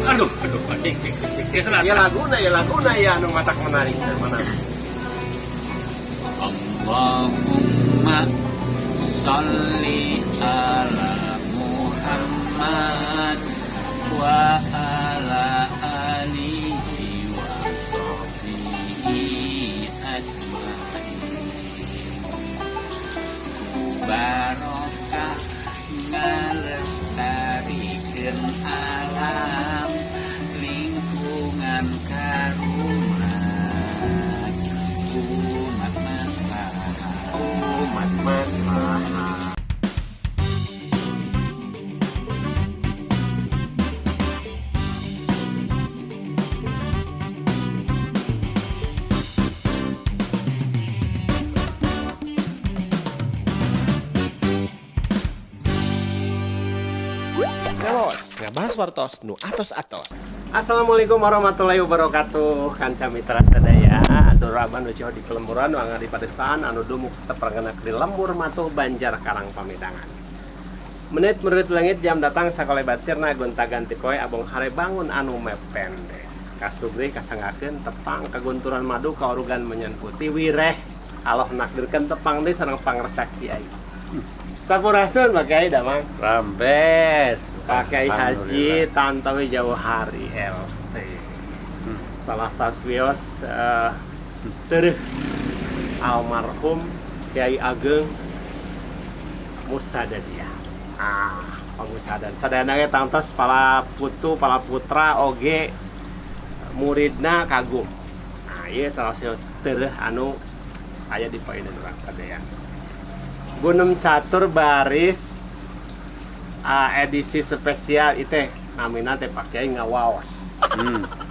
Aduh, aduh, cik, cik, cik, cik, cik. Ya laguna ya anu matak menarik mana. Allahumma sholli ala Muhammad wa ala alihi wa sahbihi ajmain. Barokah ngalestarikeun alam lingkungan karumat umat maslahat. Umat maslahat. Ngawaos, ngabahas wartos nu atos-atos. Assalamualaikum warahmatullahi wabarakatuh. Kanca mitra sadaya, dulur abah nu jauh di kelemburan, nu di padesaan, anu dumuk tepangkeun di lembur matuh Banjar Karang Pamidangan. Menit menurut langit jam datang sakolebat sirna gonta ganti poe abong hare bangun anu mepende. Kasugri kasanggakeun tepang kagunturan madu kaurugan menyan putih wireh Allah nakdirkeun tepang deui sareng pangersa kiai. Sampurasun, Pak Kiai, damang. Rampes. Pak Kiai Haji Tantowi Jauhari LC. Salah satu wios tereh almarhum Kiai Ageng Musadadiah. Ah, pangusadan. Sadayana ge tangtos para putu, para putra oge muridna kagum. Nah, ieu salah satu tereh anu aya di painan urang sadaya. Gunem Catur baris edisi spesial itu namina teh Pak Kiai ngawaos.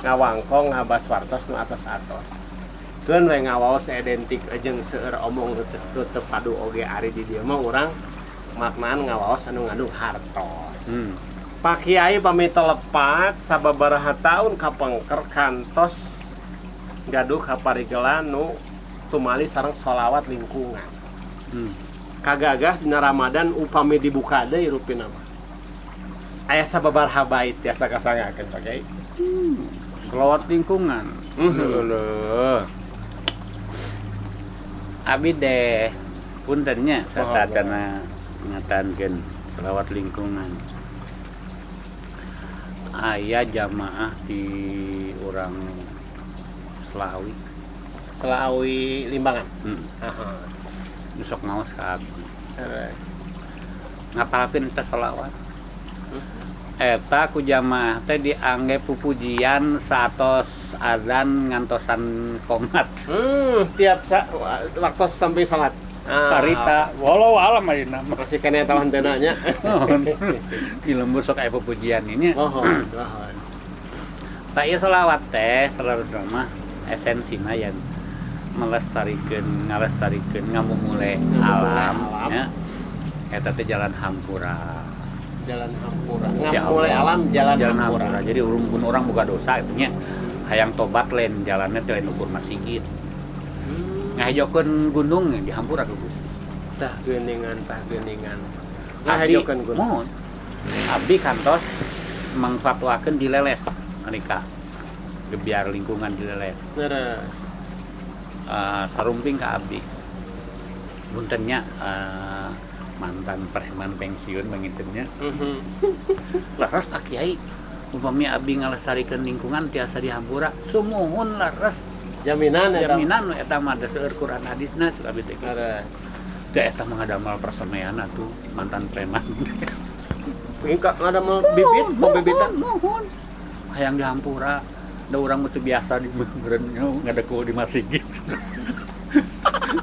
Ngawangkong ngabas wartos nu atos-atos. Keun we ngawaos identik jeung seueur omong nu teu padu oge ari di dieu mah urang maknaan ngawaos anu ngandung hartos. Pak Kiai pamit lepat sababaraha taun kapengker kantos gaduh kaparigelan nu tumali sareng sholawat lingkungan. Kagagas dina Ramadan upami dibuka deui rupina mah. Aya sababaraha bait tiasa kasanggakeun, Pak Kiai? Selawat lingkungan. Leuh. Abi deh puntennya satacana ngatankeun selawat lingkungan. Aya jamaah di urang Selawi. Selawi Limbangan. Aha. Sok ngaos ka abdi. Ngapalkeun eta selawat. Eta ku jamaah teh diangge pupujian saatos azan ngantosan komat. Tiap waktu sampai salat. Ah. Karita, walau alam ayeuna mah. Masih kena tahu henteu nya. Di lembur sok aya pupujian ini. Mohon, mohon. Pak, ieu selawat teh selalu mah esensina yang melestarikan, ngalestarikeun, ngamumule alam, alam. Ya. Eta teh jalan hampura. Jalan hampura. Ya Ngamumule Allah. Alam jalan, jalan hampura. Hampura. Jadi urung pun orang boga dosa itu nya. Hayang tobat lain jalannya teh lain ukur masigit. Ngahejokeun gunung di hampura ke Gusti. Tah geuningan, tah geuningan. Abdi, Ngahejokeun gunung. Mohon. Abdi kantos mangfatwakeun dileles nalika gebyar lingkungan dileles. Leres. Sarumping ka abdi. Puntennya mantan preman pensiun bangitennya. Leres, Pak Kiai, upami abdi ngalestarikeun lingkungan tiasa dihampura, sumuhun leres. Jaminan eta. Jaminan eta mah da seueur Quran hadisna cek abdi teh kitu. Leres. Da eta mah ngadamel persemaian atuh mantan preman. Ini kak ngadamel bibit, pembibitan. Muhun. Hayang dihampura. Da urang mah teu biasa di meureun ngadeku di masjid.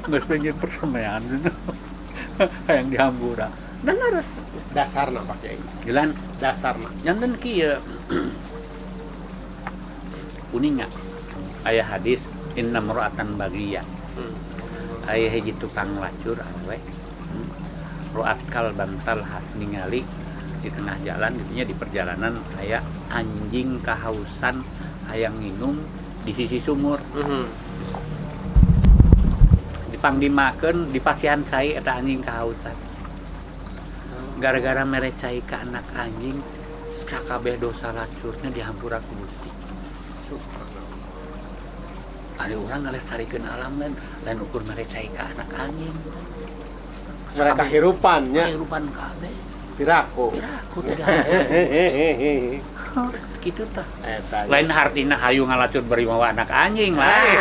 Geus pengen persemaian. Hayang dihampura. Dan leres. Dasarna, Pak Kiai. Jalan Dasarna. Janten kieu. Kuninga. Aya hadis inna mra'atan baghiya. Aya hiji tukang lacur awewe. Ru'at kalban talhas ningali di tengah jalan gitu nya, di perjalanan aya anjing kahausan hayang minum di sisi sumur. Dipangdimakeun dipasihan cai eta anjing kahausan. Gara-gara mere cai ka anak anjing, sakabeh dosa lacurna dihampura ku Gusti. Ari urang ngalestarikeun alam lain lain ukur mere cai ka anak anjing. Mereka hirupannya. Kehidupan kabeh. Piraku. Piraku tidak. Gitu tah. Eta. Lain hartina hayu ngalacur bari mawa anak anjing lain.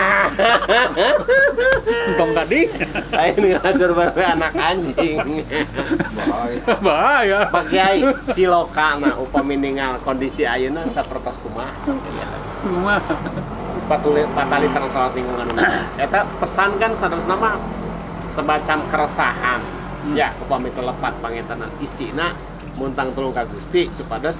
Entong tadi. Lain ngalacur bari anak anjing. Bahaya. Pak Kiai, silokana upami ningal kondisi ayeuna sapertos kumaha? Kumaha? Patuli patali sareng salat lingkungan. Eta pesan kan saderasna mah semacam keresahan. Ya, upami telepat pangetanan isina muntang tulung ka Gusti supados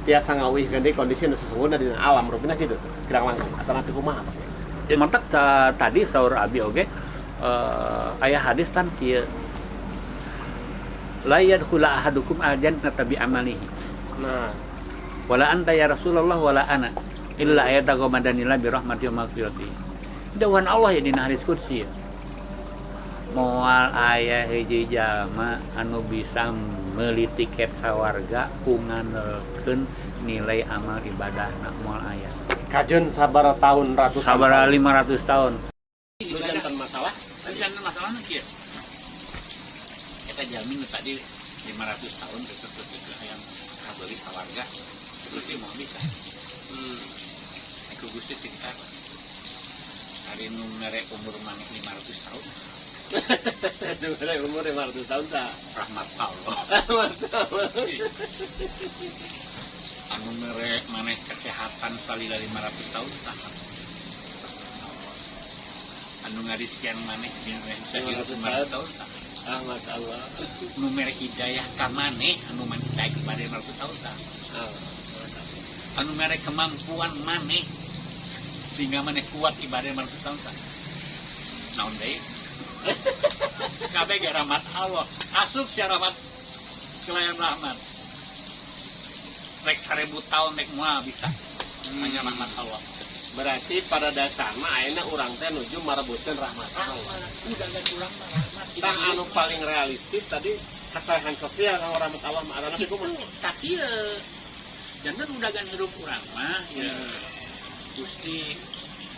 tiasa ngawihkeun deui kondisi nu sesungguhna dina alam rupina kitu tuh. Kirang langkung atanapi kumaha, Pak Kiai? Ya, mantak tadi saur abi oge aya hadis kan kieu. La yadkhula ahadukum al-jannata bi amalihi. Nah. Wala anta ya Rasulullah wala ana illa ayataghammadanillah bi rahmati wa maghfirati. Dawuhan Allah ya dina hadis qudsi ya. Moal aya hiji jalma anu bisa meuli tiket sawarga ku ngandelkeun nilai amal ibadahna, moal aya. Kajeun sabaraha tahun, ratusan Sabaraha tahun. 500 tahun. Nu janten masalah? Tapi janten masalahna kieu. Kita jamin nu tadi 500 tahun tetep tetep hayang kabeuli sawarga. Terus dia mau bisa. Ku Gusti pintar. Hari nu mere umur maneh 500 tahun. Nu mere umur 500 tahun sa? Rahmat Allah. Rahmat Allah. Anu mere maneh kesehatan salila 500 tahun saha? Anu ngarizkian maneh bisa hidup 500 tahun saha? Rahmat Allah. Nu mere hidayah ka maneh anu maneh daek pada 500 tahun saha? Anu mere kemampuan maneh sehingga maneh kuat ibadah 500 tahun saha? Naon deui? Kabeh ge rahmat Allah. Asup sia rahmat kelayan rahmat. Rek 1000 tahun rek moal bisa. Hanya rahmat Allah. Berarti pada dasarna ayeuna urang teh nuju marebutkeun rahmat Allah. Udah gak kurang mah rahmat. Tah anu paling realistis tadi kesolehan sosial sama rahmat Allah mah arana Itu kumaha? tak ieu. Jangan udah gan hirup urang mah ya. Gusti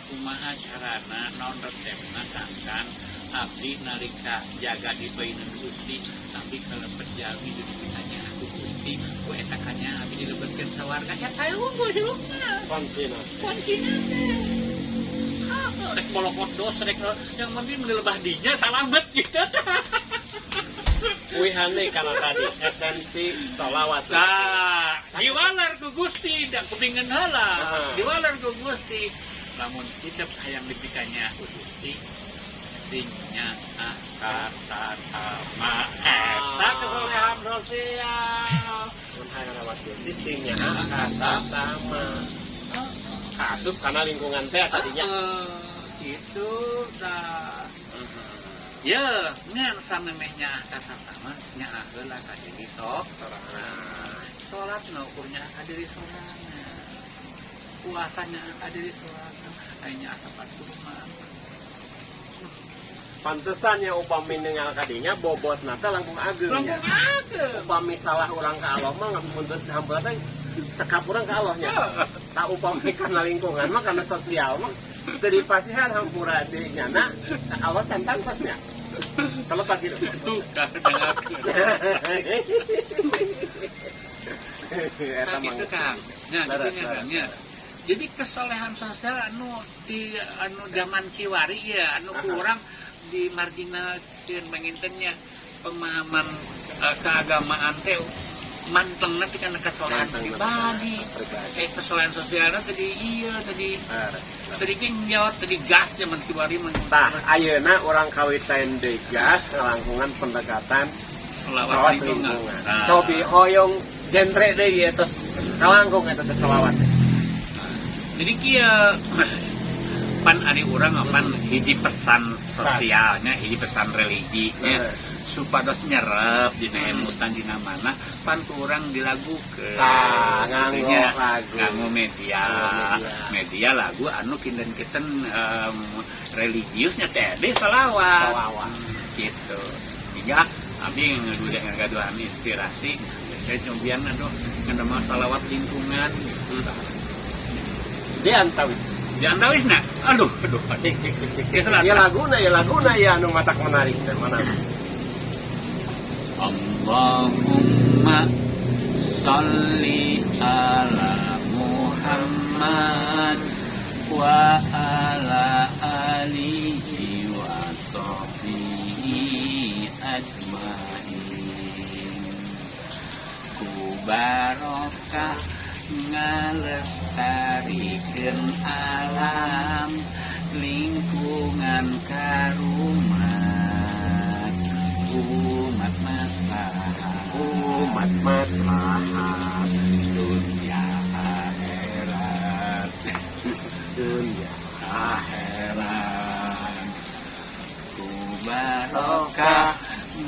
kumaha carana, naon resepna sangkan abdi nalika jaga di painan Gusti, abdi kalebet jalmi jadi bisanya aku Gusti ku eta kanya abdi dilebetkeun sawarga ya teh unggul hirupna. Kuncina. Kuncina teh rek bolokot dos rek yang penting dilebah dinya salamet gitu. Wihane karena tadi esensi sholawat. Nah, diwalar ku Gusti da kupingan heula. Diwalar ku Gusti. Lamun hidup hayang dipikanya ku Gusti sing nyaah ka sasama eta kesolehan sosial. Mun hayang rawat Gusti sing nyaah ka sasama. Asup karena lingkungan teh tadinya. Gitu tah. Ya, ngan samemeh nyaah ka sasama, nyaah heula ka diri sok. Salat na ukur nyaah ka diri sorangan. Puasa nyaah ka diri sorangan. Aya nyaah ka mah. Pantesan ya upami ningal kadinya bobot nata langkung ageng nya. Langkung ageng. Upami salah urang ka Allah mah ngapunten hampura teh cekap urang ka Allah nya. Tak upami kana lingkungan mah kana sosial mah teu dipasihan hampura deui nyana Allah can tangtos nya. Telepat gitu. Tukar dengarkeun. Eta Nah, mah. gitu Kang. Nah, Leres, gitu nya, Kang, leres. ya. Jadi kesolehan sosial anu di anu zaman kiwari ya anu kurang di marginalkeun mangintennya pemahaman keagamaan teh mantengna teh kana kesolehan Mantengna pribadi. Pribadi. Kesolehan sosialna tadi iya tadi Leres. Tadi genjot, tadi gas zaman kiwari mah. Tah, ayeuna urang kawitan deui gas ngalangkungan pendekatan Selawat sholawat lingkungan. lingkungan. Nah. Cobi hoyong genre deui ieu tos kalangkung eta teh sholawat. Jadi kieu pan ari urang pan hiji pesan sosialnya, hiji pesan religi nya Leres. Supados nyerep dina emutan dina mana pan ku urang dilagukeun. Tah, nganggo Gitunya. lagu. Nganggo media. Nganggo media. Media lagu anu kinten-kinten religiusnya teh di selawat. Selawat. Gitu. Sehingga Abi ngadudah ngagaduhan inspirasi, saya cobian aduh ngadamel salawat lingkungan gitu. Di antawis. Di antawisna. Aduh, aduh. Cik cik cik cik cik. Itu lah. Ya laguna, ya laguna, ya anu matak menarik teh mana. Allahumma sholli ala Muhammad wa ala alihi wa sahbihi ajmain. Ku barokah ngalestarikeun alam lingkungan karumat umat maslahat, Umat maslahat, dunia akhirat, dunia akhirat. Ku barokah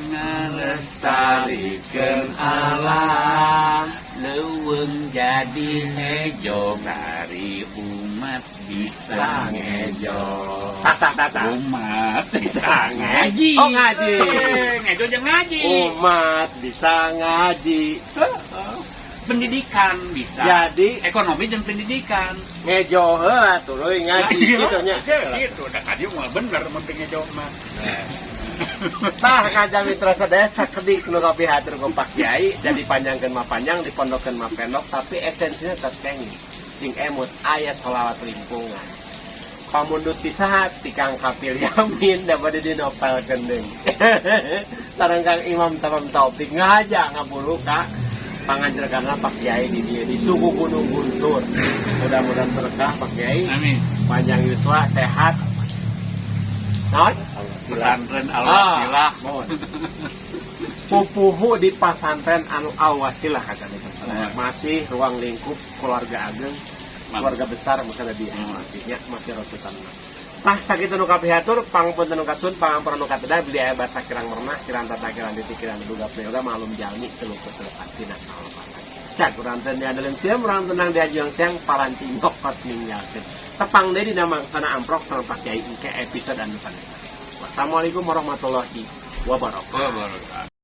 ngalestarikeun alam, leuweung jadi hejo bari umat bisa ngejo. Tak tak tak tak. Umat Bisa ngaji. Oh, ngaji. Eh, ngejo jeung ngaji. Umat bisa ngaji. Heeh. Pendidikan bisa. Jadi ekonomi dan pendidikan. Ngejo heula tuluy ngaji gitu nya. Gitu, udah tadi mah bener penting ngejo mah. Tah, kanca mitra sadaya, sakedik nu kapihatur ku Pak Kiai, jadi panjangkeun mah panjang, dipondokkeun mah pendok, tapi esensinya tos kenging. Sing emut aya sholawat lingkungan. Pamundut ti saha? Ti Kang Kapil Yamin da bade dinopelkeun deui. Sareng Kang Imam Tamam Taufik ngahaja ngaburu ka panganjerkanna Pak Kiai di dieu di suku Gunung Guntur. Mudah-mudahan berkah, Pak Kiai. Amin. Panjang yuswa, sehat. Naon? Pesantren Al-Wasilah. Ah, mohon. Pupuhu di pasantren anu Al-Wasilah kata di Ya. Masih ruang lingkup keluarga ageng, keluarga besar misalnya dia masihnya masih rotutan. Nah, sakitu nu kapihatur, pangpunten nu kasuhun, pangampura nu kateda, bilih aya basa kirang merenah, kirang tata, kirang titi, kirang duga prayoga, malum jalmi teu luput tina kalepatan. Cak urang teu diandelem siam, urang tenang diajuang siang, paranti nyokot ninggalkeun. Tepang deui dina mangsana amprok sareng Pak Kiai engke episode anu sanesna. Wassalamualaikum warahmatullahi wabarakatuh. Wabarakatuh.